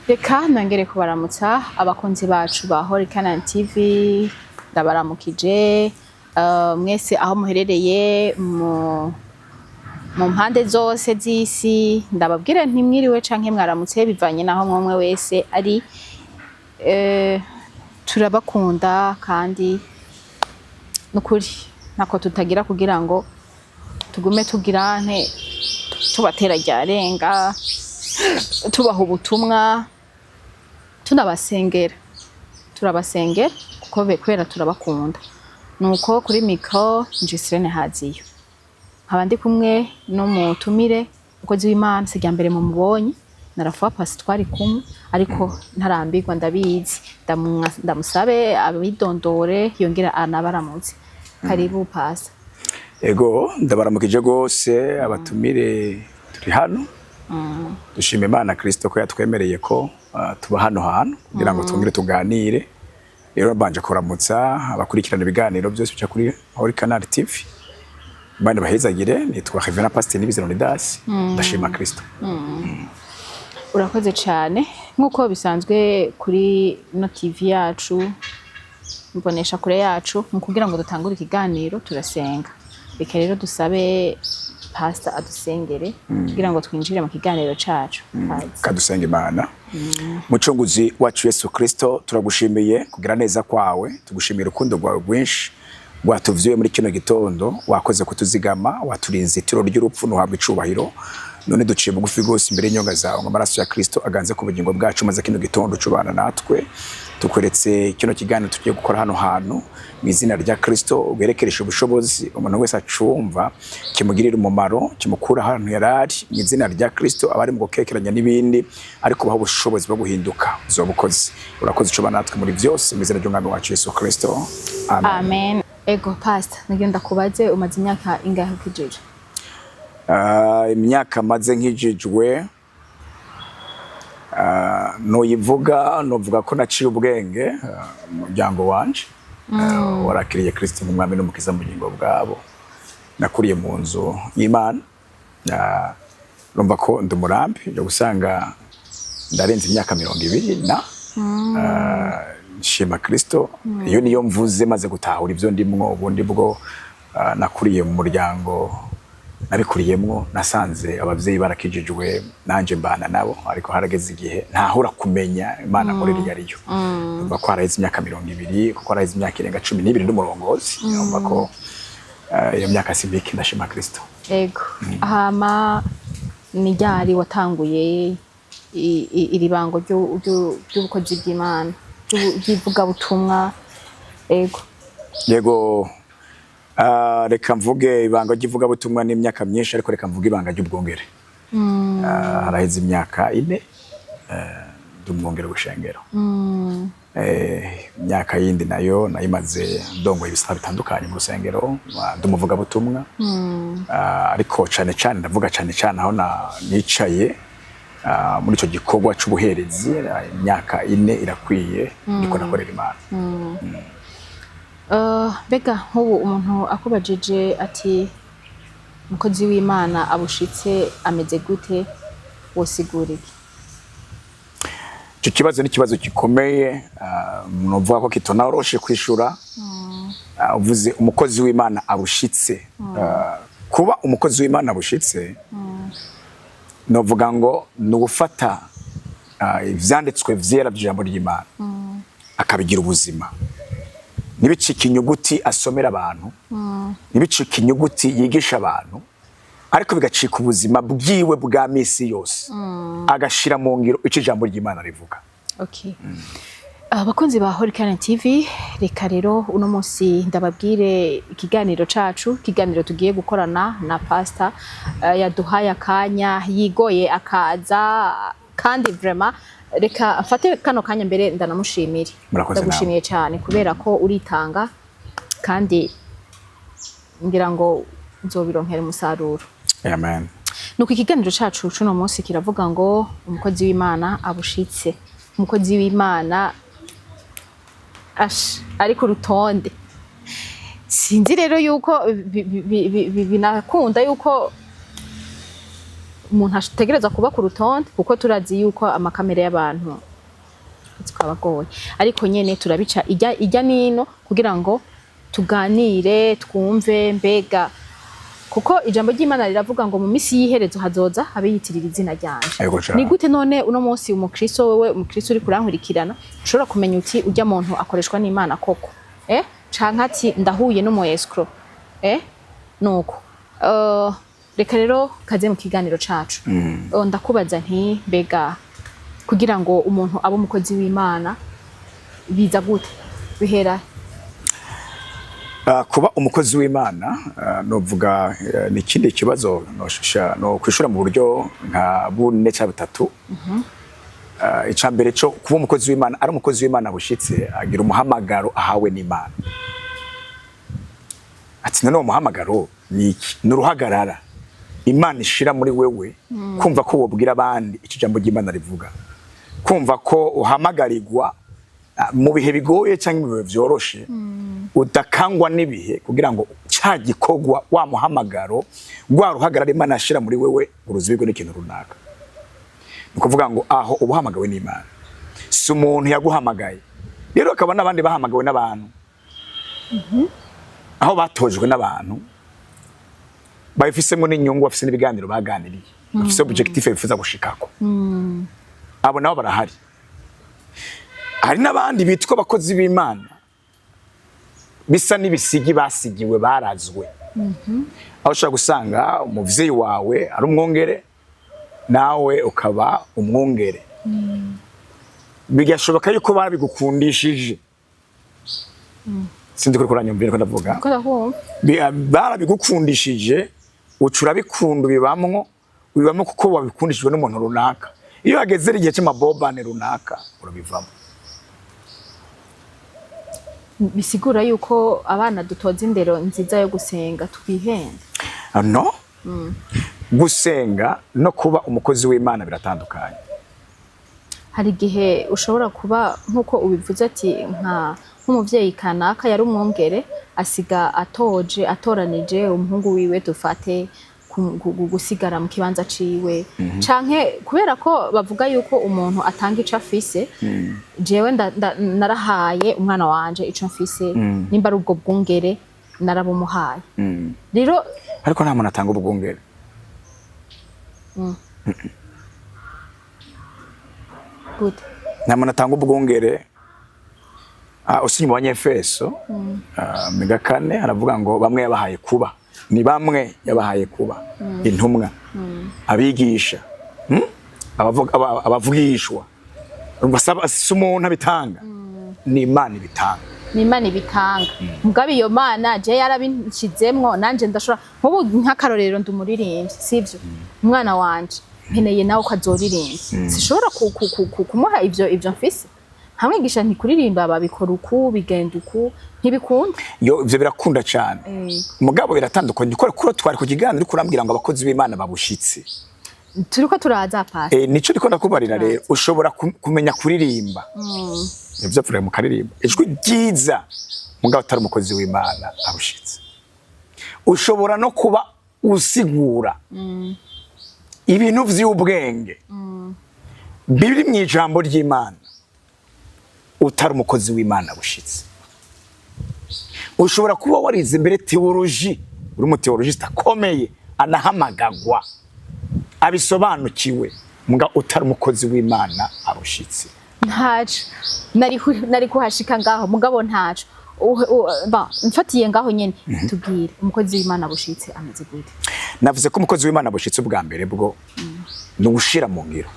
Reka nongere kubaramutsa abakunzi bacu ba Holy Canaan TV. Ndabaramukije mwese aho muherereye mu mpande zose z'isi. Ndababwira ntimwiriwe canke mwaramutse, bivanye naho mwomwe wese ari. Turabakunda kandi nukuri ntako tutagira kugira ngo tugume tugira nte tubatera ryarenga, tubaha ubutumwa, tunabasengera. Turabasengera kuko kubera turabakunda. Nuko kuri micro Njisirene Haziyo, nkaba ndi kumwe n'umutumire, umukozi w'Imana. Si mbere mumubonye, narafuwa pasi twari kumwe, ariko ntarambirwa, ndabizi. Ndamusabe abidondore, yongera anabaramutse. Karibu, pasi. Ego, ndabaramukije rwose abatumire. Turi hano dushima Imana Kristo ko yatwemereye ko tuba hano hantu kugira ngo twongere tuganire. Rero mbanje kuramutsa abakurikirana ibiganiro byose bica kuri Holy Canal TV. Imana bahezagire. Nitwa Reverend Pastor Nibizi Leonidas, ndashima Kristo. Urakoze cyane. Nk'uko bisanzwe kuri no TV yacu, mbonesha kure yacu, mu kugira ngo dutangure ikiganiro turasenga. Reka rero dusabe pastor adusengere kugira ngo twinjire mu kiganiro cacu. Kazi. Kadusenga Imana. Mucunguzi wacu Yesu Kristo, turagushimiye kugira neza kwawe, tugushimiye urukundo rwawe rwinshi rwatuvyuye muri kino gitondo. Wakoze kutuzigama, waturinze itiro ry'urupfu, ntuhabwa icubahiro. None duciye bugufi rwose imbere y'inyonga zawe ngo amaraso ya Kristo aganze ku bugingo bwacu, maze kino gitondo cubana natwe. Tukweretse kino kiganiro tugiye gukora hano hantu mu izina rya Kristo, ubwerekeresha ubushobozi umuntu wese acumva, kimugirira umumaro, kimukura ahantu yari ari mu izina rya Kristo. Abari mu gukekeranya n'ibindi, ariko baha ubushobozi bwo guhinduka. Uzoba ukoze, urakoze. Ucoba natwe muri byose mu izina ry'Umwami wacu Yesu Kristo, amen. Amen. Ego pastor, nagenda kubaze, umaze imyaka ingahe ukijije? Imyaka maze nkijijwe, nuyivuga novuga ko naciye ubwenge. Umuryango wanje warakiriye Kristo nk'Umwami n'Umukiza mu bugingo bwabo. Nakuriye mu nzu y'Imana. Urumva ko ndi umurambi yo gusanga ndarenze imyaka 20 na nshima Kristo. Iyo niyo mvuze maze gutahura ibyo ndimwo. Ubundi bwo nakuriye mu muryango nabikuriyemwo, nasanze abavyeyi barakijijwe, nanje mbana nabo, ariko harageze igihe ntahura kumenya Imana nkorera iyo ariyo. Urumva ko haraheze imyaka 20, kuko haraheze imyaka irenga 12 n'umurongozi. Urumva ko iyo myaka si mike, ndashima Kristo. Ego, hama ni ryari watanguye iri bango ry'ubukozi bw'Imana, ry'ivugabutumwa? Ego. Yego. Reka mvuge ibanga ry'ivugabutumwa n'imyaka myinshi, ariko reka mvuge ibanga ry'ubwongere. Haraheze imyaka 4 ndi umwongere w'ishengero. Imyaka yindi nayo nayimaze ndongoye ibisata bitandukanye mu rusengero, ndi umuvugabutumwa. Ariko cane cane, ndavuga cane cane aho nicaye muri ico gikorwa c'ubuherezi, imyaka 4 irakwiye ndiko nakorera Imana. Mbega nk'ubu umuntu akubajije ati umukozi w'Imana abushitse ameze gute, wosigura iki? Icyo kibazo ni ikibazo gikomeye, novuga ko kitonaroshe kwishura. Uvuze umukozi w'Imana abushitse. Kuba umukozi w'Imana abushitse, novuga ngo ni ugufata ivyanditswe vyera vy'ijambo ry'Imana akabigira ubuzima, ntibicike inyuguti asomera abantu, ntibicike inyuguti yigisha abantu, ariko bigacika ubuzima bwiwe bwa misi yose, agashira mu ngiro ico ijambo ry'Imana rivuga. Okay. Abakunzi ba Holy Current TV, reka rero uno munsi ndababwire ikiganiro cacu, ikiganiro tugiye gukorana na pastor yaduhaye akanya, yigoye akaza, kandi vraiment reka mfate kano kanya mbere ndanamushimire. Murakoze nawe. Ndagushimiye cyane kubera ko uritanga, kandi ngira ngo nzobironkera umusaruro. Amen. Nuko ikiganiro cacu cuno munsi kiravuga ngo umukozi w'Imana abushitse, umukozi w'Imana ash ari ku rutonde. Sinzi rero yuko binakunda yuko Umuntu ategereza kuba ku rutonde, kuko turazi yuko amakamera y'abantu twabagoye, ariko nyene turabica ijya nino kugira ngo tuganire, twumve mbega, kuko ijambo ry'Imana riravuga ngo mu misi y'iherezo hazoza abiyitirira izina ryanje. Yego cane. Ni gute none uno munsi umukristo, wewe umukristo uri kurankurikirana, ushobora kumenya uti ujya muntu akoreshwa n'Imana koko, canke ati ndahuye n'umu escroc? Nuko reka rero kaze mu kiganiro cacu. Ndakubaza nti mbega kugira ngo umuntu abe umukozi w'Imana biza gute, bihera? Kuba umukozi w'Imana, novuga ni ikindi kibazo noshusha no kwishura mu buryo nka bune cyangwa butatu. Ica mbere cyo kuba umukozi w'Imana, ari umukozi w'Imana bushitse, agira umuhamagaro ahawe n'Imana. Ati none uwo muhamagaro ni iki? Ni uruhagarara Imana ishira muri wewe, kumva ko wobwira abandi icyo ijambo ry'Imana rivuga, kumva ko uhamagarirwa mu bihe bigoye cyangwa mu bihe vyoroshe, udakangwa n'ibihe, kugira ngo cya gikorwa, wa muhamagaro, rwa ruhagarara Imana yashira muri wewe, uruzibirwe n'ikintu runaka. Ni ukuvuga ngo aho uba uhamagawe n'Imana, si umuntu yaguhamagaye. Rero hakaba n'abandi bahamagawe n'abantu, aho batojwe n'abantu babifisemo n'inyungu, bafise n'ibiganiro baganiriye, bafise objectif bifuza gushikako. Abo nabo barahari. Hari n'abandi bitwa abakozi b'Imana bisa n'ibisigi basigiwe, barazwe, aho ushobora gusanga umuvyeyi wawe ari umwungere, nawe ukaba umwungere. Bigashoboka yuko babigukundishije. Sinzi ko kuranyumvira ko ndavuga. Ko ndakumva. Barabigukundishije, uca urabikunda, ubibamwo, ubibamwo kuko wabikundishijwe n'umuntu runaka. Iyo hageze igihe c'amabobane runaka, urabivamo. Bisigura yuko abana dutoza indero nziza yo gusenga twihenda? No, gusenga no kuba umukozi w'Imana biratandukanye. Hari igihe ushobora kuba nk'uko ubivuze, ati nka nk'umuvyeyi kanaka yari umwungere, asiga atoje, atoranije umuhungu wiwe, dufate gusigara mu kibanza ciwe, canke kubera ko bavuga yuko umuntu atanga ico afise, jewe narahaye umwana wanje ico mfise, nimba ari ubwo bwungere narabumuhaye rero. Ariko nta muntu atanga ubwungere. Gute? Nta muntu atanga ubwungere. Usinye mu Banyefeso, mega 4, haravuga ngo bamwe yabahaye kuba, ni bamwe yabahaye kuba intumwa, abigisha, Abavugishwa. Urumva si umuntu abitanga, ni Imana ibitanga. Ni Imana ibitanga. Mugabo iyo Mana je yarabinshizemwo, nanje ndashobora nk'ubu nk'akarorero, ndi umuririmbyi, sivyo? Umwana wanje nkeneye nawe ko azoririmba, sishobora kumuha ivyo mfise, nkamwigisha nti kuririmba babikora uku, bigenda uku? Ntibikunda? Yo, ivyo birakunda cyane. Mugabo biratandukanye, kuko twari ku kiganiro uriko urambwira ngo abakozi b'Imana babushitse. Turiko turaza pasi. Nico ndiko ndakubarira rero. Ushobora kumenya kuririmba, nivyo pfura mu karirimba ijwi ryiza, mugabo atari umukozi w'Imana abushitse. Ushobora no kuba usigura ibintu vy'ubwenge biri mu ijambo ry'Imana, utari umukozi w'Imana abushitse. Ushobora kuba warize imbere théologie, uri umuteologiste akomeye, anahamagagwa, abisobanukiwe, muga utari umukozi w'Imana abushitse. Ntaco nari kuhashika ngaho, mugabo ntaco. Ba mfatiye ngaho nyene, tubwire umukozi w'Imana bushitse ameze gute? Navuze ko umukozi w'Imana bushitse, ubwa mbere bwo ni ugushira mu ngiro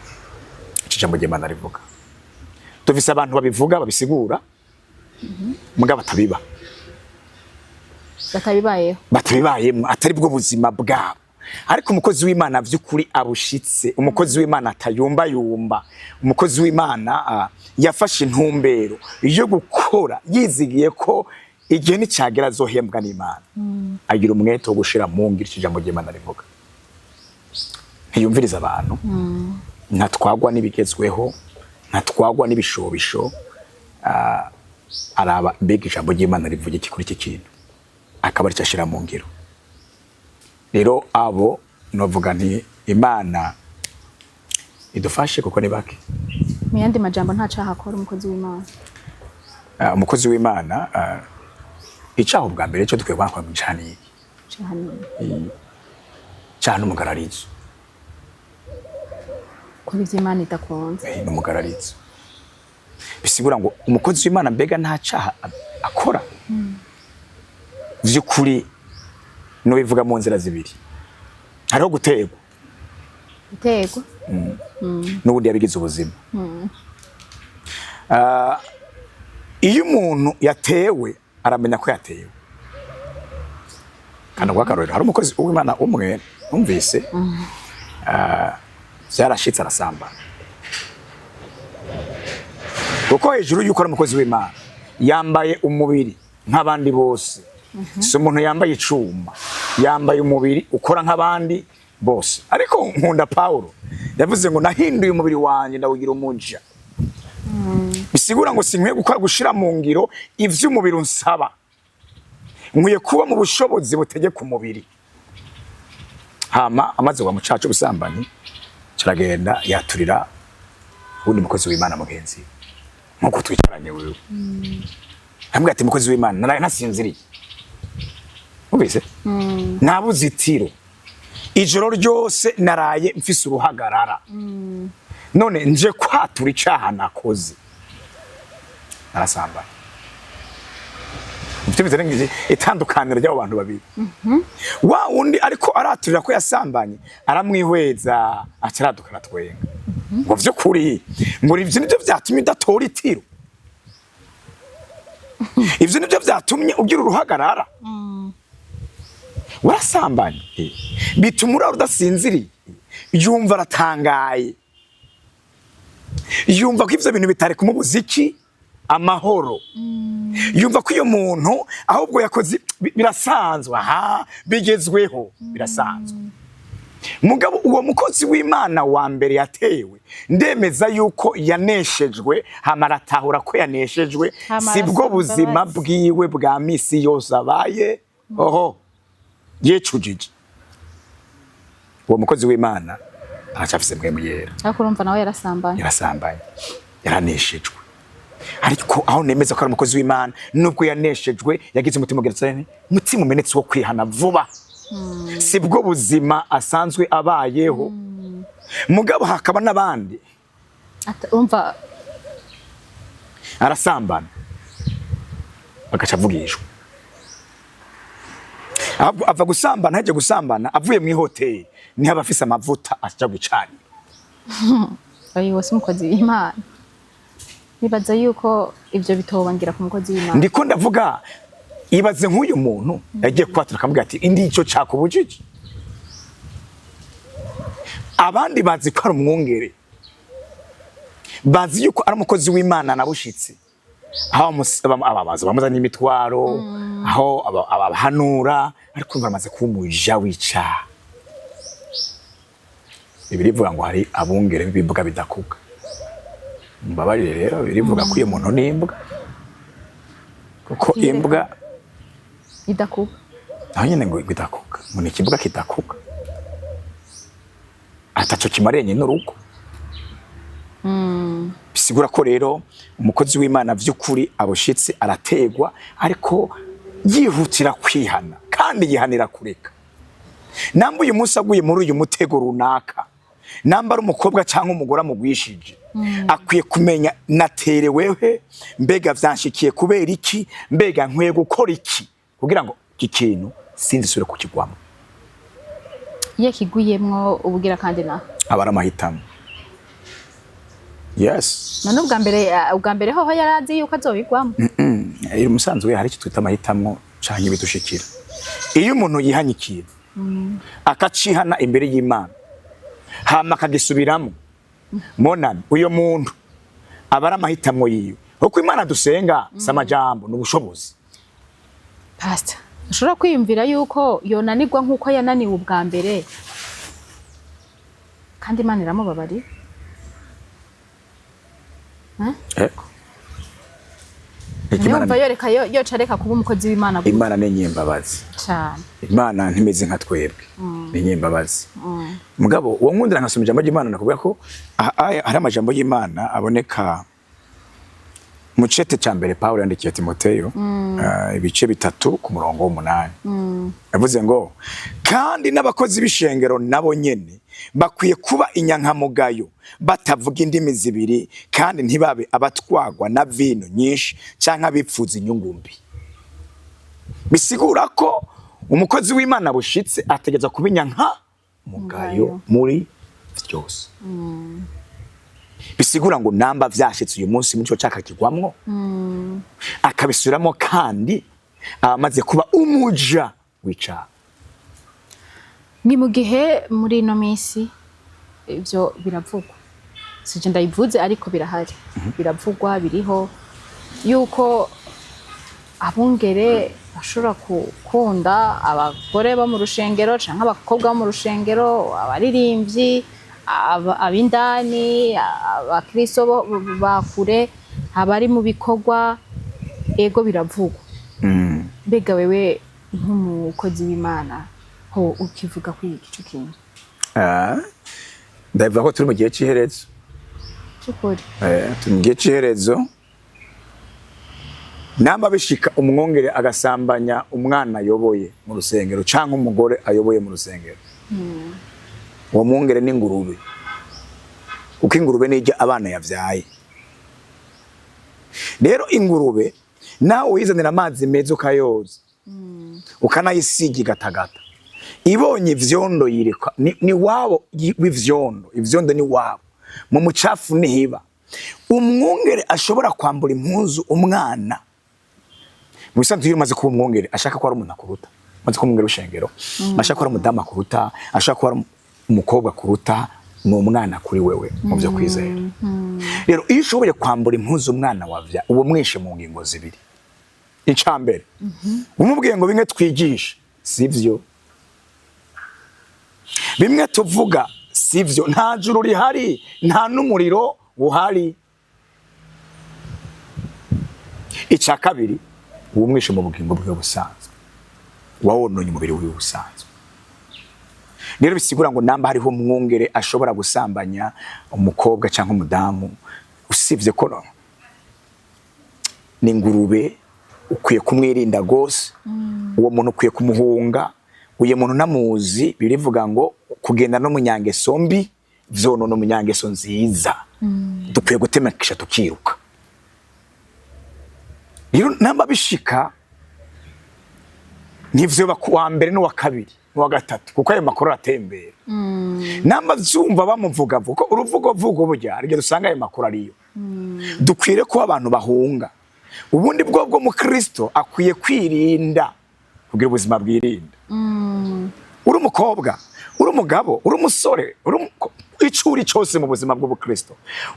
ico jambo ry'Imana rivuga. Dufise abantu babivuga, babisigura, muga batabiba. Batabibayeho. Batabibayemo, atari bwo buzima bwabo. Ariko umukozi w'Imana vy'ukuri abushitse, umukozi w'Imana atayumbayumba, umukozi w'Imana yafashe intumbero yo gukora yizigiye ko igihe nicagera azohembwa n'Imana, agira umwete wo gushira mu ngiro ico ijambo ry'Imana rivuga. Ntiyumviriza abantu, ntatwagwa n'ibigezweho, ntatwagwa n'ibishobisho. Araba mbega ijambo ry'Imana rivuga iki kuri iki kintu, akaba aricyo ashira mu ngiro. Rero abo novuga nti Imana idufashe kuko ni bake. Mu yandi majambo, nta caha akora umukozi w'Imana? Umukozi w'Imana, icaha ubwa mbere cyo dukwiye kwakwa mu cani iki? Caha ni Caha n'umugararizo. Kuba ivyo Imana idakunze. N'umugararizo bisigura ngo umukozi w'Imana mbega nta caha akora vy'ukuri? Nubivuga mu nzira zibiri: hariho gutegwa. Gutegwa. N'ubundi yabigize ubuzima. Iyo umuntu yatewe aramenya ko yatewe. Kandi ubwo akarorero, hari umukozi w'Imana umwe numvise, vyarashitse arasambana, kuko hejuru yuko ari umukozi w'Imana yambaye umubiri nk'abandi bose. Si umuntu yambaye icuma, yambaye umubiri ukora nk'abandi bose. Ariko nkunda Paulo yavuze ngo: "Nahinduye umubiri wanjye ndawugira umuja." Bisigura ngo sinkwiye gukora, gushira mu ngiro ivy'umubiri unsaba, nkwiye kuba mu bushobozi butegeka umubiri. Hama amaze wa mucaca ubusambanyi, caragenda yaturira uwundi mukozi w'Imana mugenzi we, nkuko twicaranye wewe. Ambwira ati: "Mukozi w'Imana, naraye ntasinziriye, ubise nta buzitiro, ijoro ryose naraye mfise uruhagarara. None nje kwatura icaha nakoze, narasambanye." Mfite bize itandukaniro ry'abo bantu babiri. Wa wundi ariko araturira ko yasambanye, aramwihweza, acaraduka aratwenga ngo: "Vy'ukuri ngo ivyo nivyo vyatumye udatora itiro? Ivyo nivyo vyatumye ugira uruhagarara? Warasambanye bituma urara udasinziriye?" Yumva aratangaye, yumva ko ivyo bintu bitari kumubuza iki? Amahoro. Yumva ko iyo muntu ahubwo yakoze birasanzwe, aha bigezweho, birasanzwe. Mugabo uwo mukozi w'Imana wa mbere yatewe, ndemeza yuko yaneshejwe, hama aratahura ko yaneshejwe. Hama sibwo arasaba buzima imbabazi. bwiwe bwa misi yose abaye oho yecujije. Uwo mukozi w'Imana aracafise Mpwemu Yera. Ariko urumva nawe yarasambanye. Yarasambanye, yaraneshejwe. Ariko aho nemeza ko ari umukozi w'Imana, nubwo yaneshejwe, yagize umutima ugeretse, umutima umenetse wo kwihana vuba. Sibwo buzima asanzwe abayeho. Mugabo hakaba n'abandi Urumva arasambana agaca avugishwa. Ahubwo ava gusambana, hajya gusambana avuye mu ihoteli, niho aba afise amavuta aja gucanira. Oyo wose umukozi w'Imana, nibaza yuko ivyo bitobangira ku mukozi w'Imana. Ndiko ndavuga, ibaze nk'uyu muntu yagiye kwatura akamubwira ati: "Indi ico cakubujije." Abandi bazi ko ari umwungere, bazi yuko ari umukozi w'Imana nabushitse, aho ababaza bamuzanye imitwaro, aho abahanura, ariko umva amaze kuba umuja w'icaha. Bibiliya ivuga ngo hari abungere b'ibibuga bidakuka. Mbabarire rero, birivuga ko uyu muntu ni imbwa, kuko imbwa idakuka. Aho nyine ngo idakuka, ngo ni ikibuga kidakuka, ataco kimariye nyine urugo. Bisigura ko rero umukozi w'Imana vy'ukuri abushitse arategwa, ariko yihutira kwihana kandi yihanira kureka. Namba uyu munsi aguye muri uyu mutego runaka, namba ari umukobwa cyangwa umugore amugwishije, akwiye kumenya: naterewehe? Mbega vyanshikiye kubera iki? Mbega nkwiye gukora iki kugira ngo iki kintu sinzisubire kukigwamo? Iyo kiguyemwo ubugira kandi naho Aba ari amahitamo, yes. None ubwa mbere hoho yari azi yuko azobigwamo? Umusanzu we hari icyo twita amahitamo canke ibidushikira. Iyo umuntu yihanye ikintu, akacihana imbere y'Imana, hama akagisubiramo, monami uyo muntu aba ari amahitamo yiwe, kuko Imana dusenga si amajambo, ni ubushobozi. Pastor, ushobora kwiyumvira yuko yonanirwa nk'uko yananiwe ubwa mbere, kandi Imana iramubabariye? Ego. Imana Yumva yoreka yoca areka kuba umukozi w'Imana gute? Imana ni nyembabazi. Cane. Imana ntimeze nka twebwe, ni nyembabazi. Mugabo uwo nkundira nkasoma ijambo ry'Imana, nakubwira ko hari amajambo y'Imana aboneka mu cete ca mbere Pawulo yandikiye Timoteyo, ibice 3 ku murongo w'8. Yavuze ngo kandi n'abakozi b'ishengero nabo nyene bakwiye kuba inyankamugayo, batavuga indimi zibiri, kandi ntibabe abatwagwa na vino nyinshi canke abipfuza inyungu mbi. Bisigura ko umukozi w'Imana bushitse ategerezwa kuba inyankamugayo muri vyose. Bisigura ngo namba vyashitse uyu munsi muri ico cakakigwamwo, akabisubiramo, kandi abamaze kuba umuja w'icaha. Ni mu gihe muri ino minsi ivyo biravugwa, sije ndabivuze, ariko birahari, biravugwa, biriho yuko abungere bashobora gukunda abagore bo mu rushengero canke abakobwa bo mu rushengero, abaririmbyi, ab'indani, abakristo ba kure, abari mu bikorwa. Ego, biravugwa. Mbega wewe nk'umukozi w'Imana ho ukivuga kuri iki kintu? Ah, ndabivuga ko turi mu gihe c'iherezo. Cy'ukuri. Turi mu gihe c'iherezo. Namba bishika umwongere agasambanya umwana ayoboye mu rusengero canke umugore ayoboye mu rusengero, uwo mwongere n'ingurube, kuko ingurube nirya abana yavyaye. Rero ingurube nawe uyizanira amazi meza, ukayoza, ukanayisiga, igatagata, ibonye ivyondo yireka. Ni wabo w'ivyondo, ivyondo ni wabo, mu mucafu nihiba. Umwungere ashobora kwambura impuzu umwana. Mu bisanzwe iyo umaze kuba umwungere, ashaka ko ari umuntu akuruta, umaze kuba umwungere w'ishengero, ashaka ko ari umudamu akuruta, ashaka ko ari umukobwa akuruta, ni umwana kuri wewe mu byo kwizera. Rero iyo ushoboye kwambura impuzu umwana wavya, uba umwishe mu ngingo zibiri. Icambere, umubwiye ngo bimwe twigisha sivyo, bimwe tuvuga sivyo, nta juru rihari, nta n'umuriro uhari. Icya kabiri, uba umwishe mu bugingo bwiwe busanzwe, wawononye umubiri wiwe busanzwe. Rero bisigura ngo namba hariho umwungere ashobora gusambanya umukobwa cyangwa umudamu, usibye ko ni ingurube, ukwiye kumwirinda gose. Uwo muntu ukwiye kumuhunga. Uyu muntu namuzi, birivuga ngo kugenda no munyangeso mbi vyonona umunyangeso nziza. Dukwiye gutemekesha tukiruka. Rero namba bishika, ntivyoba ku wa mbere n'uwa kabiri n'uwa gatatu, kuko ayo makuru aratembera. Namba vyumva bamuvuga vuga uruvugo vugo, burya hari igihe dusanga ayo makuru ariyo. Dukwiriye kuba abantu bahunga. Ubundi bwo bwo mukristo akwiye kwirinda kugira ubuzima bwirinda. Uri umukobwa, uri umugabo, uri umusore, uri ico uri cyose mu buzima bw'ubukristo,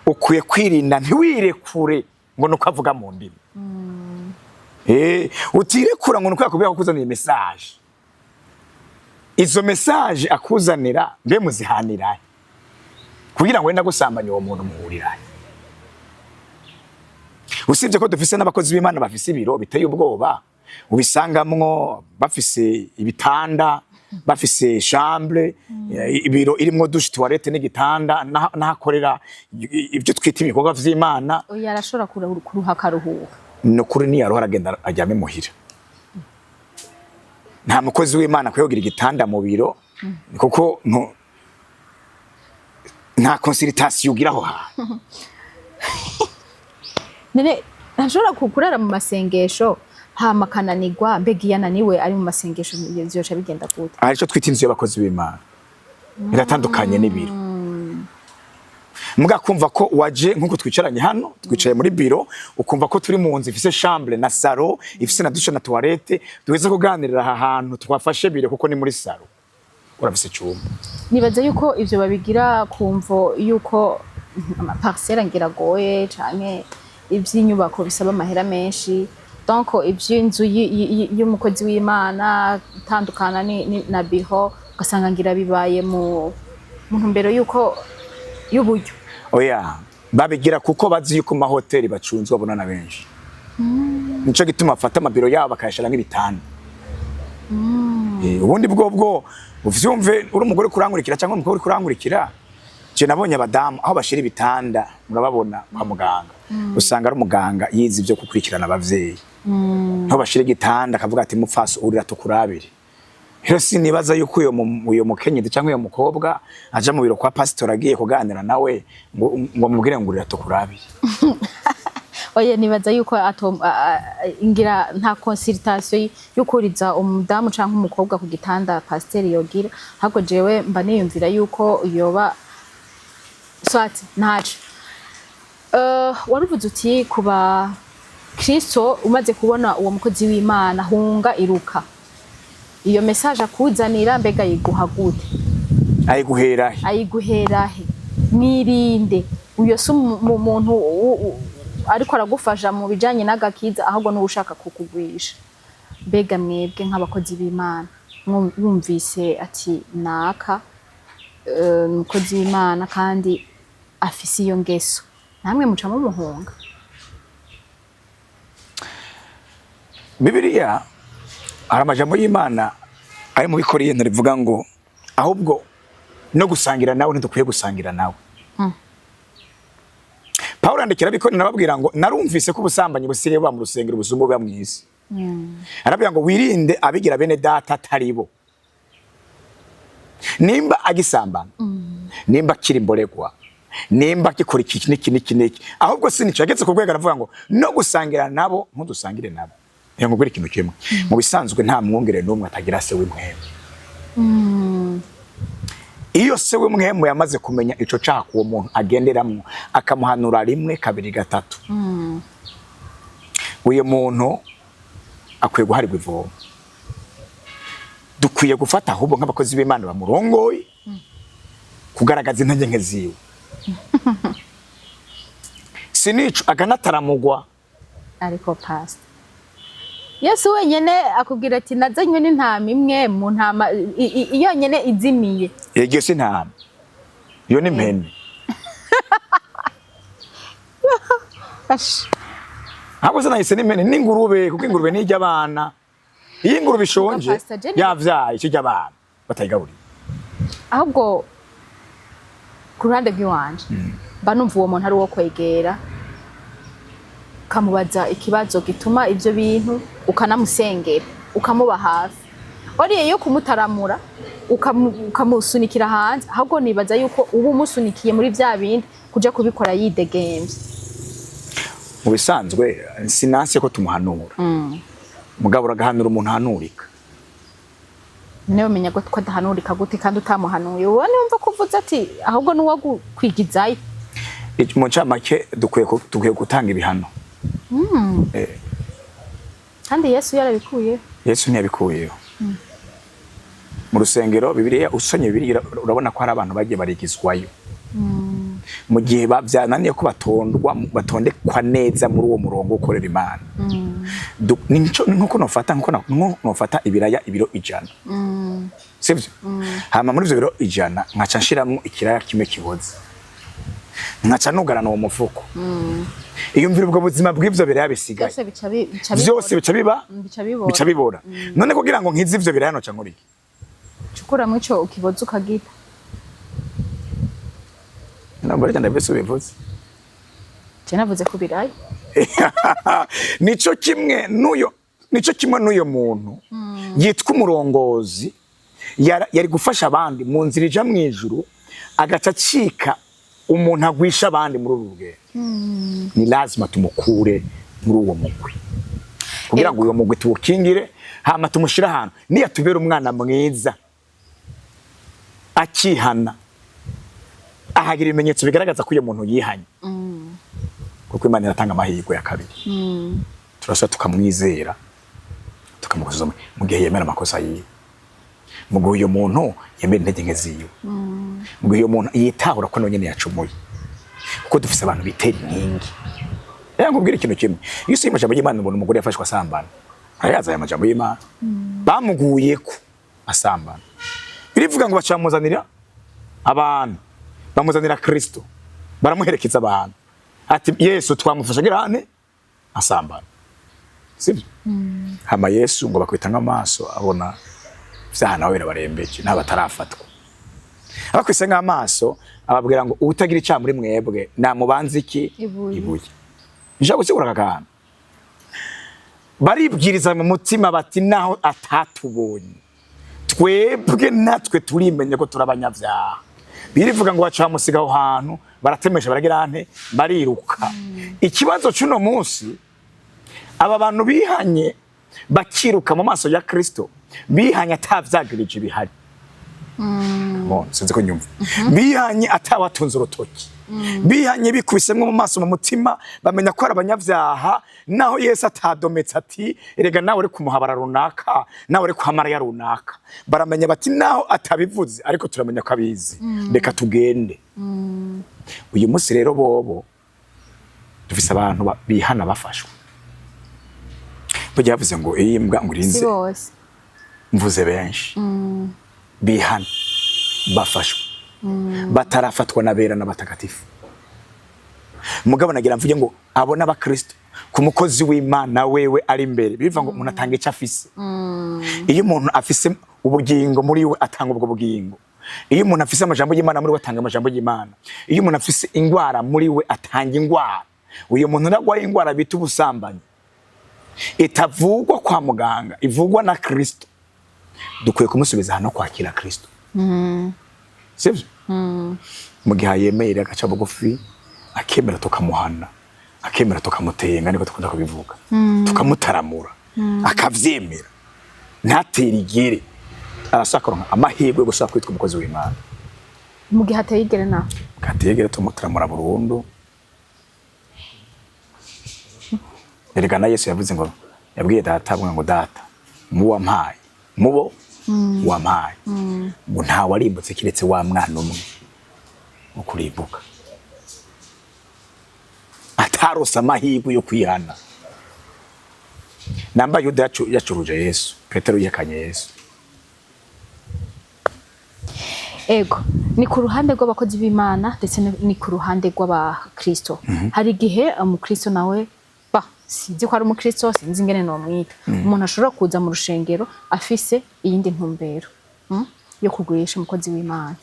ukwiye kwirinda, ntiwirekure ngo nuko avuga mu ndimi. Utirekura ngo nuko yakubwira ko akuzaniye message. Izo message akuzanira, mbe muzihanira kugira ngo wenda gusambanya uwo muntu muhurirahe? Usibye ko dufise n'abakozi b'Imana bafise ibiro biteye ubwoba, ubisangamwo bafise ibitanda, bafise chambre, ibiro irimwo douche, toilette n'igitanda, n'ahakorera ibyo twita ibikorwa vy'Imana. Oya, arashobora kuruha akaruhuka. Ni ukuri, niyaruha aragenda aryame muhira. Nta mukozi w'Imana akwiye kugira igitanda mu biro, kuko nta consultation ugira aho hantu. None ntashobora kurara mu masengesho hama akananirwa? Mbega iyo ananiwe ari mu masengesho vyoca bigenda gute? Hari icyo twita inzu y'abakozi b'Imana, iratandukanye n'ibiro. Muga kumva ko waje nk'uko twicaranye hano, twicaye muri biro, ukumva ko turi mu nzu ifise chambre na salon, ifise na douche na toilette, duheze kuganirira aha hantu twafashe biro, kuko ni muri salon, urafise icumba. Nibaza yuko ivyo babigira ku mvo yuko amaparcelle ngira agoye, canke ivy'inyubako bisaba amahera menshi. Donc ivy'inzu y'umukozi w'Imana itandukana na biro, ugasanga ngira bibaye mu ntumbero yuko y'uburyo. Oya, babigira kuko bazi yuko mu mahoteli bacunzwe babona na benshi. Nico gituma bafata amabiro yabo bakayashira nk'ibitanda. Ubundi bwo uvyumve, uri umugore kurankurikira cyangwa umukobwa uri kurankurikira, je nabonye abadamu aho bashira ibitanda, murababona kwa muganga, usanga ari umuganga yize ibyo gukurikirana abavyeyi, aho bashira igitanda akavuga ati: "Mupfaso, urira tukurabire." Rero sinibaza yuko uyo mukenyezi cyangwa uyo mukobwa aja mu biro kwa pasitori agiye kuganira nawe ngo amubwire ngo: "Urira tukurabire." Oya, nibaza yuko ngira nta consultation yo kuriza umudamu canke umukobwa ku gitanda pasiteri yogira. Ahubwo jewe mba niyumvira yuko yoba soit ntaco. Waruvuze uti kuba Kristo umaze kubona uwo mukozi w'Imana, hunga, iruka. Iyo message akuzanira, mbega yiguha gute? Ayiguhera he? Ayiguhera he? Mwirinde, uyo si umuntu ariko aragufasha mu bijanye n'agakiza, ahubwo n'uwo ushaka kukugwisha. Mbega mwebwe nk'abakozi b'Imana, wumvise ati naka umukozi w'Imana kandi afise iyo ngeso, namwe muca mumuhunga? Bibiliya, hari amajambo y'Imana ari mu Bikoriyento rivuga ngo ahubwo no gusangira nawe ntidukwiye gusangira nawe. Pawulo yandikira Abikorino ababwira ngo: "Narumvise ko ubusambanyi busigaye buba mu rusengero busumba buba mw'isi." Arabwira ngo: "Wirinde abigira bene data atari bo." Nimba agisambana, nimba akiri imboregwa, nimba agikora iki n'iki n'iki n'iki, ahubwo si nico, yageze ku rwego aravuga ngo no gusangira nabo ntudusangire nabo. Reka nkubwire ikintu kimwe: mu bisanzwe nta mwungere n'umwe atagira se w'impwemu. Iyo se w'impwemu yamaze kumenya ico caha uwo muntu agenderamwo, akamuhanura rimwe, kabiri, gatatu, uyu muntu akwiye guharirwa ivomo. Dukwiye gufata ahubwo nk'abakozi b'Imana bamurongoye kugaragaza intege nke ziwe, sinico akanataramugwa. Ariko pastor, Yesu wenyene akubwira ati: "Nazanywe n'intama imwe mu ntama yonyene izimiye." Iryo si intama, iyo ni impene. Ash. Ntabwo se nahise n'impene n'ingurube, kuko ingurube ntirya abana. Iyo ingurube ishonje Pastor Jenny- yavyaye, ikirya abana batayigaburiye. Ahubwo ku ruhande rw'iwanje mba numva uwo muntu ari uwo kwegera, ukamubaza ikibazo gituma ivyo bintu, ukanamusengera, ukamuba hafi. Oriye yo kumutaramura ukamusunikira hanze, ahubwo nibaza yuko uba umusunikiye muri vya bindi kuja kubikora yidegemvye. Mu bisanzwe sinanse ko tumuhanura, mugabo uragahanura umuntu ahanurika. Niwe umenya ko adahanurika gute kandi utamuhanuye? Uwo niwumva ko uvuze ati ahubwo n'uwo kwigizayo. Mu ncamake dukwiye gutanga ibihano. Kandi Yesu yarabikuye. Yesu ntiyabikuyeho. Mu rusengero, Bibiliya, usomye Bibiliya urabona ko hari abantu bagiye barigizwayo mu gihe byananiye ko batondwa, batondekwa neza muri uwo murongo ukorera Imana. Nkuko nofata ibiraya ibiro 100, sivyo? Hama muri ivyo biro 100 nkaca nshiramwo ikiraya kimwe kiboze, nkaca nugarana uwo mufuko, iyumvira ubwo buzima bw'ivyo biraya bisigaye. Byose bica Vyose bica biba bica bibora. Bica bibora. None kugira ngo nkize ivyo biraya noca nkora iki? Cukuramwo ico ukiboza ukagita. Ntabwo reka ndabese ubivuze. Je navuze ku biraya. Nico kimwe n'uyo muntu yitwa umurongozi, yari gufasha abandi mu nzira ija mu ijuru, agaca acika umuntu agwisha abandi muri uru rugendo. Ni lazima tumukure muri uwo mugwi kugira ngo uyo mugwi tuwukingire, hama tumushire ahantu niyatubera umwana mwiza, akihana, ahagira ibimenyetso bigaragaza ko uyo muntu yihanye, kuko Imana iratanga amahirwe ya kabiri. Turasaba tukamwizera, tukamukoza mu gihe yemera amakosa yiwe, mu gihe uyo muntu yemera intege nke ziwe, mu gihe uyo muntu yitahura ko nawe nyene yacumuye, kuko dufise abantu bitera inkingi. Rero nkubwire ikintu kimwe: iyo usomye amajambo y'Imana ubona umugore yafashwe asambana, arayaza aya majambo y'Imana, bamuguyeko asambana, birivuga ngo bacamuzanira abantu, bamuzanira Kristo, baramuherekeza abantu, ati: "Yesu, twamufasha agira ane asambana." Sibyo? Hama Yesu ngo bakwita nk'amaso, abona vyaha nawe birabarembeje nta batarafatwa. Abakwise nk'amaso, ababwira ngo utagira icyaha muri mwebwe namubanze iki? Ibuye. Ibuye. Nshaka gusigura aka kantu. Baribwiriza mu mutima bati: "Naho atatubonye, twebwe natwe turimenya ko turi abanyabyaha." Birivuga ngo baca bamusiga aho hantu, baratemesha, baragira nte, bariruka. Ikibazo cy'uno munsi, aba bantu bihanye bakiruka mu maso ya Kristo, bihanye atavyagirije bihari. Bon, sinzi ko nyumva. Bihanye atawatunze urutoki, bihanye bikubisemwo mu maso, mu mutima bamenya ko ari abanyabyaha, naho Yesu atadometse ati: "Erega nawe uri kumuhabara runaka, nawe uri kwa Mariya runaka." Baramenya bati: "Naho atabivuze, ariko turamenya ko abizi, reka tugende." Uyu munsi rero bobo dufise abantu bihana bafashwe. Burya yavuze ngo iyi mbwa ngo Si irinze bose. Mvuze benshi bihana bafashwe, batarafatwa n'abera n'abatagatifu. Mugabo nagira mvuge ngo abo n'abakristo ku mukozi w'Imana wewe ari imbere. Biva ngo umuntu atanga icyo afise. Iyo umuntu afise ubugingo muri we, atanga ubwo bugingo. Iyo umuntu afise amajambo y'Imana muri we, atanga amajambo y'Imana. Iyo umuntu afise ingwara muri we, atanga ingwara. Uyu muntu nagwaye ingwara bita ubusambanyi, itavugwa kwa muganga, ivugwa na Kristo, dukwiye kumusubiza hano kwakira Kristo, sibyo? Mu gihe yemeye agaca bugufi, akemera tukamuhana, akemera tukamutenga, niko dukunda kubivuga, tukamutaramura, akavyemera, ntatere igere, arashaka kuronka amahirwe yo gushaka kwitwa umukozi w'Imana. Mu gihe ateye igere naho? Kategere tumutaramura burundu. Erega na Yesu yavuze ngo yabwiye Data, avuga ngo: "Data, mu wampaye, mubo wampaye, ngo nta warimbutse kiretse wa mwana umwe wo kurimbuka atarose amahirwe yo kwihana." Namba Yuda yacuruje Yesu, Petero yihakanye Yesu. Ego, ni ku ruhande rw'abakozi b'Imana, ndetse ni ku ruhande rw'abakristo. Hari igihe umukristo nawe ba sinzi ko ari umukristo, sinzi ingene nomwita, umuntu ashobora kuza mu rushengero afise iyindi ntumbero, yo kugurisha umukozi w'Imana.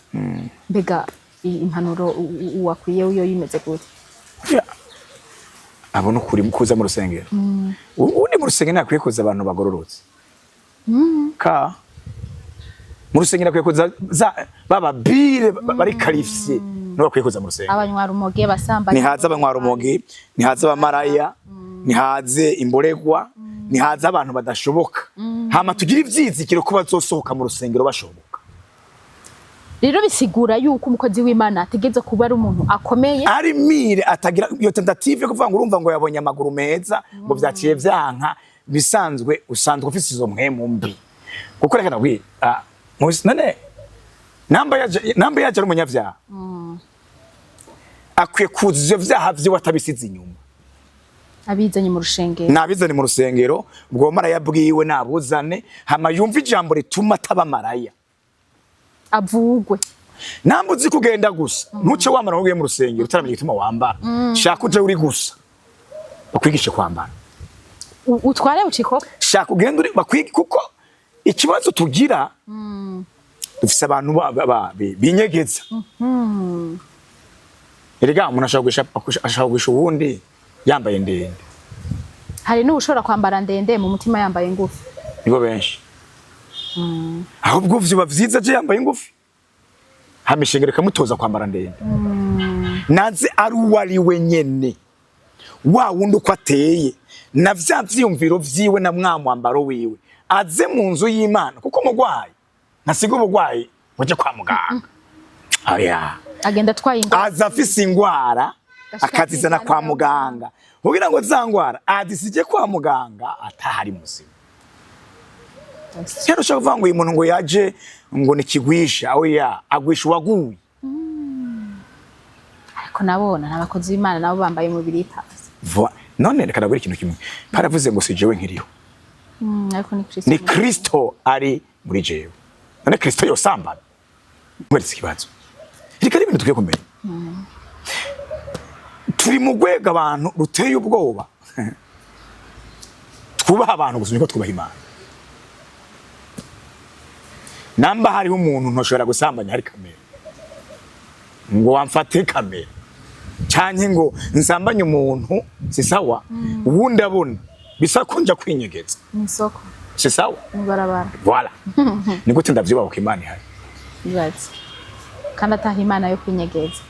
Mbega impanuro wakwiye yo yimeze gute? Ya, abona ukuri kuza mu rusengero. Ubundi mu rusengero ntakwiye kuza abantu bagororotse. Ka mu rusengero akwiye kuza baba bire bari qualifiés, nibo bakwiye kuza mu rusengero. Abanywarumogi, abasambanyi. Ntihaze abanywarumogi, ntihaze abamaraya, ntihaze imboregwa, ntihaze abantu badashoboka. Hama tugire ivyizigiro ko bazosohoka mu rusengero bashoboka. Rero bisigura yuko umukozi w'Imana ategerezwa kuba ari umuntu akomeye. Ari mire, atagira iyo tentative yo kuvuga ngo urumva ngo yabonye amaguru meza, ngo vyaciye vyanka. Bisanzwe usanzwe ufise izo mpwemu mbi, kuko reka ndabwire, none namba yaje ari umunyavyaha, akwiye kuza ivyo vyaha vyiwe atabisize inyuma. Abizanye mu rushengero. Nabizane mu rusengero. Ubwo maraya bwiwe nabuzane, hama yumva ijambo rituma ataba maraya. Avugwe. Namba uzi kugenda gusa, ntuce wambara ngo ugiye mu rusengero utaramenya igituma wambara. Shaka uje uri gusa, bakwigishe kwambara. Utware ucikopa. Shaka ugende uri bakwige, kuko ikibazo tugira, dufise abantu binyegeza. Erega umuntu ashobora kugurisha uwundi yambaye ndende. Hari n'ushobora kwambara ndende, mu mutima yambaye ngufi. Nibo benshi. Ahubwo vyoba vyiza je yambaye ngufi, hama ishengero ikamutoza kwambara ndende. Naze ari uwo ari we nyene, wa wundi uko ateye na vya vyiyumviro vyiwe na mwa mwambaro wiwe, aze mu nzu y'Imana, kuko umugwayi ntasiga ubugwayi ngo aje kwa muganga, oya. Agenda atwaye ingwara. Aza afise ingwara, Gashika akazizana kwa akizana. muganga, kugira ngo za ngwara azisige kwa muganga atahari muzima. Rero ushobora kuvuga ngo uyu muntu ngo yaje ngo ni kigwisha, oya, agwisha uwaguye. Ariko nabona n'abakozi b'Imana nabo bambaye umubiri itazi. None reka ndabwire ikintu kimwe. Paravuze ngo si jewe nkiriho, Ariko ni Kristo. Ni Kristo ari muri jewe. None Kristo yosambana? Mweretse ikibazo. Reka ari ibintu dukwiye kumenya. Turi mu rwego abantu ruteye ubwoba. Twubaha abantu gusa niko twubaha Imana. Namba hariho umuntu ntoshobora gusambanya hari kamera, ngo wamfate kamera canke ngo nsambanye umuntu, si sawa. Uwundi abona bisa ko nja kwinyegeza Mw'isoko. Si sawa. Mw'ibarabara. Voilà, ni gute ndavyubaha ko Imana ihari? Ibaze kandi ataha Imana yo kwinyegeza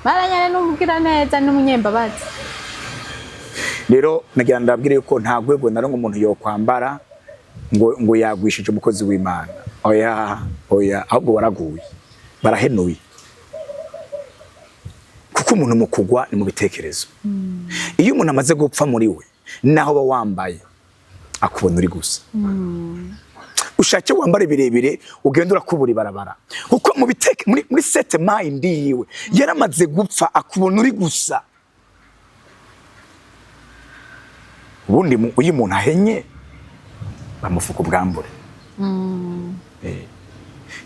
maranyane n'umugira neza n'umunyembabazi. Rero nagira ndabwire yuko nta rwego na rumwe umuntu yokwambara ngo yagwishije umukozi w'Imana. Oya, oya, ahubwo waraguye, barahenuye, kuko umuntu mu kugwa ni mu bitekerezo. Iyo umuntu amaze gupfa muri we, naho uba wambaye akubona uri gusa. Ushake wambare birebire, ugenda urakubura ibarabara, kuko mu biteke muri state mind yiwe yaramaze gupfa, akubona uri gusa. Ubundi iyo umuntu ahenye bamufuka ubwambure.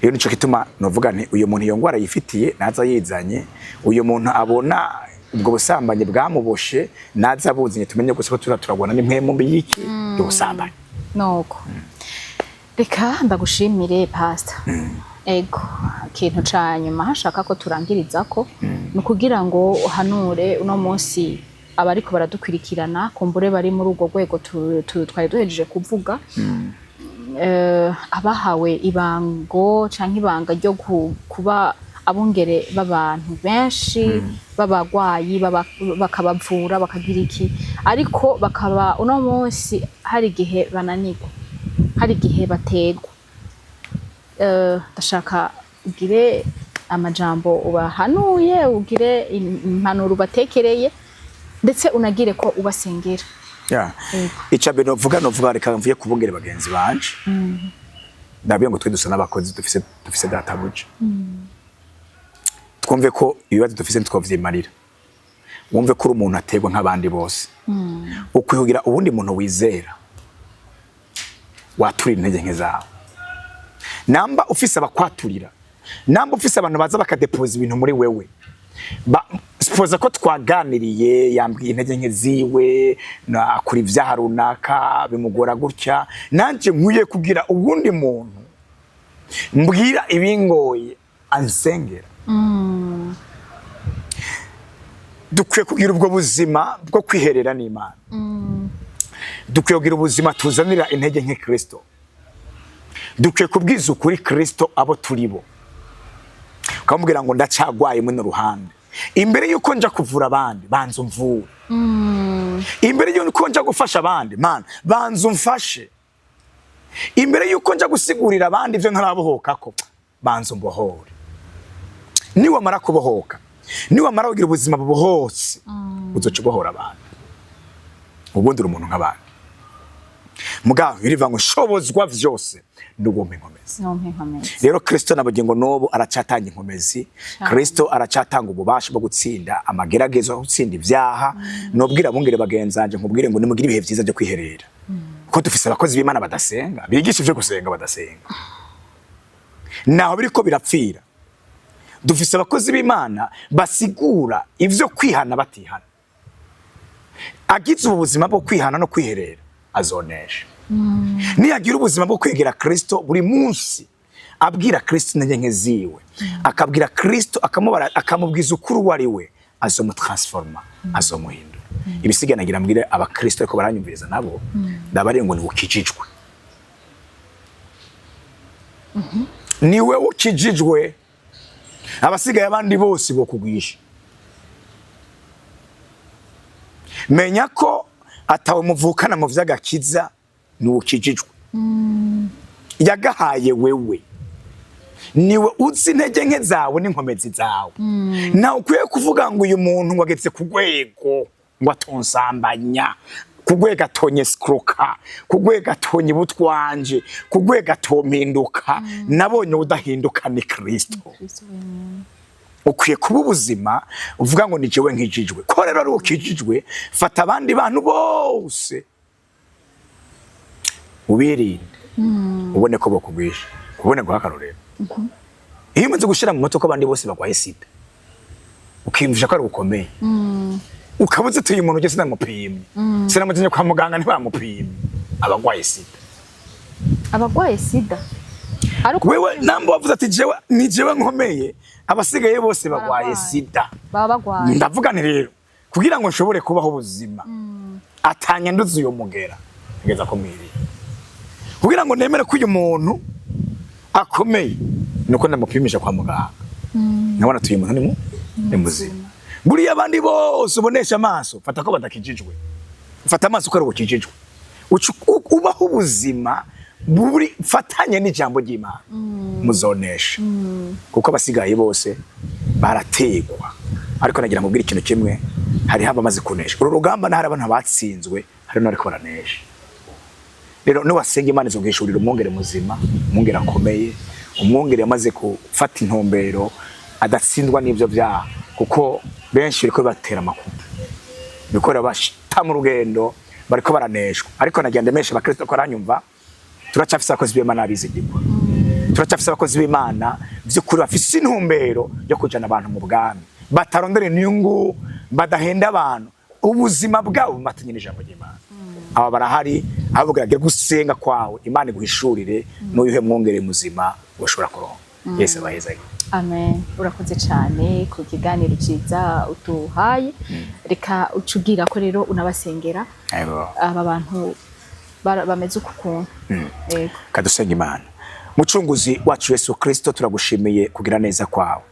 Rero nico gituma novuga nti uyu muntu iyo ngwara yifitiye naza yizanye, uyu muntu abona ubwo busambanyi bwamuboshe naza abuzanye, tumenye gusa ko turagwana n'impwemu mbi y'iki? Y'ubusambanyi. Nuko reka ndagushimire, Pastor. Ego, ikintu ca nyuma hashaka ko turangiriza ko ni ukugira ngo uhanure uno munsi abariko baradukurikirana, kumbure bari muri urwo rwego twari duhejeje kuvuga, abahawe ibango canke ibanga ryo kuba abungere b'abantu benshi b'abagwayi, bakabavura, bakagira iki, ariko bakaba uno munsi hari igihe bananirwa, hari igihe bategwa. Ndashaka ugire amajambo ubahanuye, ugire impanuro ubatekereye, ndetse unagire ko ubasengera. Yego. Ica mbere novuga, reka mvuye kubungere bagenzi banje. Ndabwiye ngo twe dusa n'abakozi, dufise databuja. Twumve ko ibibazo dufise ntitwovyimarira. Wumve ko uri umuntu ategwa nk'abandi bose. Ukwihugira uwundi muntu wizera waturira intege nke zawe. Namba ufise abakwaturira, namba ufise abantu baza bakadepoza ibintu muri wewe, suppose ko twaganiriye, yambwiye intege nke ziwe, na akora ivyaha runaka bimugora gutya, nanje nkwiye kugira uwundi muntu mbwira ibingoye ansengera. Dukwiye kugira ubwo buzima bwo kwiherera n'Imana. Dukwiye kugira ubuzima tuzanira intege nke Kristo. Dukwiye kubwiza ukuri Kristo abo turi bo, ukamubwira ngo ndacagwaye muno ruhande, imbere yuko nja kuvura abandi banza umvure, imbere yuko nja gufasha abandi, Mana banza umfashe, imbere yuko nja gusigurira abandi ivyo ntarabohokako banza umbohore. Niwamara kubohoka, niwamara kugira ubuzima bubohotse, uzoca ubohora abantu, ubundi uri umuntu nk'abandi. Mugabo birivuga ngo nshobozwa vyose n'uwumpa inkomezi. Nompe inkomezi. Rero Kristo na bugingo n'ubu aracatanga inkomezi. Kristo aracatanga ububasha bwo gutsinda amageragezo, gutsinda ibyaha. Nobwira abungere bagenzanje, nkubwire ngo nimugire ibihe vyiza byo kwiherera, kuko dufise abakozi b'Imana badasenga, bigisha ivyo gusenga badasenga, naho biriko birapfira. Dufise abakozi b'Imana basigura ivyo kwihana batihana. Agize ubu buzima bwo kwihana no kwiherera azonesha. Niyagira ubuzima bwo kwegera Kristo buri munsi, abwira Kristo intege nke ziwe, akabwira Kristo, akamubara, akamubwiza ukuri uwo ari we, azomutransforma, azomuhindura. Ibisigaye nagira mbwire abakristo ariko baranyumviriza nabo, ndabariye ngo niwukijijwe, niwe ukijijwe, abasigaye abandi bose bokugwisha. Menya ko atawe muvukana mu vy'agakiza, niwukijijwe. Yagahaye wewe, niwe uzi intege nke zawe n'inkomezi zawe. Nawe ukwiye kuvuga ngo uyu muntu ngo ageze ku rwego ngo atonsambanya, ku rwego atonye sikroka, ku rwego atonye butwanje, ku rwego atompinduka. Nabonye udahinduka ni Kristo. Kristo wenyine. Ukwiye kuba ubuzima uvuga ngo ni jewe nkijijwe. Ko rero ari ukijijwe, fata abandi bantu bose ubirinde, ubone ko bokugwisha, ubone guha akarorero. Iyo umaze gushira mu mutwe ko abandi bose bagwaye sida, ukiyumvisha ko ari ukomeye, ukabuze utuye umuntu ugeze sinamupimye, sinamujanye kwa muganga ntibamupimye. Abagwaye sida. Abagwaye sida ariko. Wewe namba wavuze ati jewe ni jewe nkomeye, abasigaye bose bagwaye Baragwaye. sida. Baba bagwaye. Ndavuga nti rero kugira ngo nshobore kubaho ubuzima atanyanduza uyo mugera, ngeza ko mwiriye kugira ngo nemere ko uyu muntu akomeye, nuko ndamupimisha kwa muganga, nkabona ati uyu muntu ni muzima. Buriya abandi bose ubonesha amaso, fata ko badakijijwe, fata amaso ko ari ubukijijwe. Ubaho ubuzima buri fatanye n'ijambo ry'Imana, muzonesha, kuko abasigaye bose barategwa. Ariko nagira ngo mbwire ikintu kimwe: hariho abamaze kunesha uru rugamba, n'ahari abantu batsinzwe, hari n'abariko baranesha. Rero niwasenga, Imana izogishurira umwungere muzima, umwungere akomeye, umwungere yamaze gufata intumbero, adatsindwa n'ivyo vyaha, kuko benshi biriko bibatera amakuba, biriko birabashita mu rugendo, bariko baraneshwa. Ariko nagira ndemeshe abakristo ko aranyumva: turacyafise abakozi b'Imana bizigirwa, turacyafise abakozi b'Imana vy'ukuri bafise intumbero yo kujana abantu mu bwami, batarondera inyungu, badahenda abantu, ubuzima bwabo bumatanye n'ijambo ry'Imana. Aba barahari. Ahubwo gerageza gusenga kwawe, Imana iguhishurire n'uyuhe mwungere muzima ushobora kuronka. Yesu abahezage. Amen. Urakoze cyane ku kiganiro cyiza utuhaye. Reka ucugira ko rero unabasengera aba bantu bameze uku kuntu. Yego. Kadusenga Imana. Mucunguzi wacu Yesu Kristo, turagushimiye kugira neza kwawe,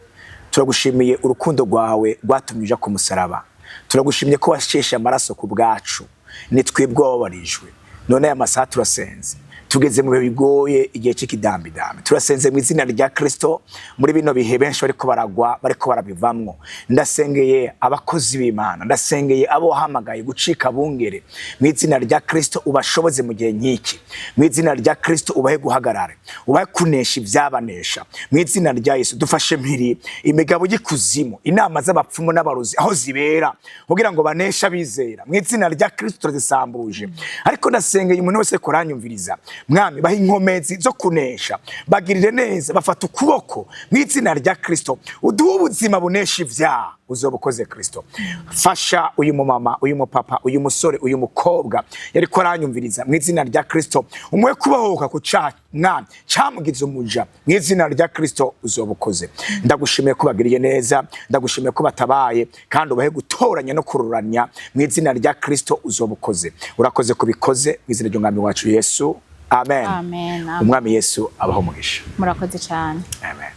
turagushimiye urukundo rwawe rwatumye uja ku musaraba, turagushimiye ko washeshe amaraso ku bwacu, ni twebwe wababarijwe. None aya masaha turasenze, tugeze mu bihe bigoye, igihe cy'ikidambidambi. Turasenze mu izina rya Kristo, muri bino bihe benshi bariko baragwa, bariko barabivamwo. Ndasengeye abakozi b'Imana, ndasengeye abo wahamagaye gucika bungere. Mu izina rya Kristo ubashoboze mu gihe nk'iki. Mu izina rya Kristo ubahe guhagarara, ubahe kunesha ibyabanesha. Mu izina rya Yesu dufashe mpiri imigabo y'ikuzimu, inama z'abapfumu n'abarozi aho zibera kugira ngo baneshe abizera. Mu izina rya Kristo turazisambuje. Ariko ndasengeye umuntu wese kuranyumviriza, Mwami, baha inkomezi zo kunesha, bagirire neza, bafata ukuboko. Mu izina rya Kristo uduhe ubuzima bunesha ibyaha. Uzoba ukoze, Kristo. Fasha uyu mumama, uyu mupapa, uyu musore, uyu mukobwa yariko aranyumviriza. Mu izina rya Kristo umuhe kubohoka ku caha, Mwami, camugize umuja. Mu izina rya Kristo uzoba ukoze. Ndagushimiye ko bagiriye neza, ndagushimiye ko batabaye, kandi ubahe gutoranya no kururanya. Mu izina rya Kristo uzoba ukoze. Urakoze kubikoze mu izina ry'Umwami wacu Yesu, amen. Amen, amen. Umwami Yesu abaho umugisha. Murakoze cyane. Amen.